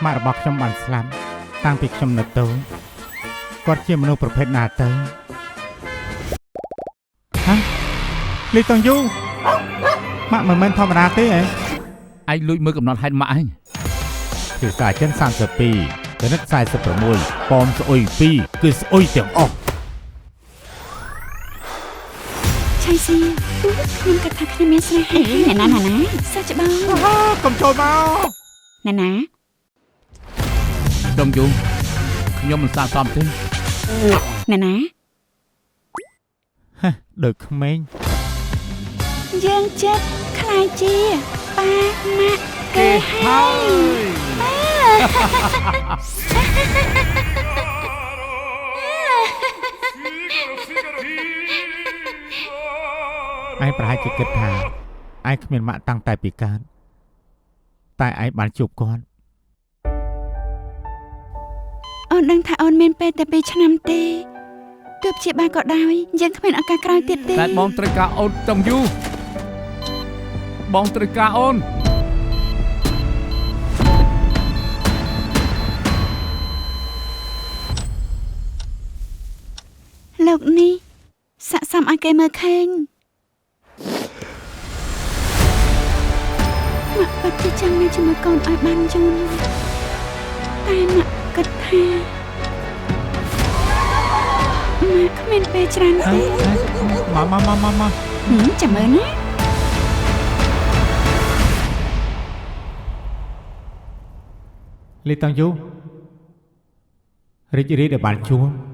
ម៉ាក់របស់ខ្ញុំបានស្លាប់តាំងពីខ្ញុំនៅតូចគាត់ជាមនុស្សប្រភេទណាទៅហ៎លីតងយូម៉ាក់មិនមែនធម្មតាទេហ៎ ឯងលួចមើលកំណត់ហេតុម៉ាក់ឯង ភាសាចិន32គណិត46ប៉មស្អុយ2គឺស្អុយទាំងអស់ ឆៃស៊ីខ្ញុំគិតថាខ្ញុំមានស្នេហាណាណាណាណាសើច្បង កុំចូលមក ណាណា ដងយូខ្ញុំមិនសាកសមទេ ណាណា ហេដូចក្មេង យើងចិត្តខ្លាយជាប៉ាម៉ាក់គេហើយ ឯងប្រហែលជាគិតថាឯងគ្មានម៉ាក់តាំងតែពីកើតតែឯងបានជួបគាត់ អូនដឹងថាអូនមានពេលតែ2ឆ្នាំទេទើបជាបានក៏ដោយយើងគ្មានឱកាសក្រោយទៀតទេ តែបងត្រូវការអូនដងយូបងត្រូវការអូន លោកនេះសាក់សមឲ្យគេមើលឃើញម៉ាក់ពិតជាចង់នៅជាមួយកូនឲ្យបានយូរតែម៉ាក់គិតថាម៉ាក់គ្មានពេលច្រើនទេ មកមកមកមកមក ហឹមចាំមើលណា លីតងយូរីករាយដែលបានជួប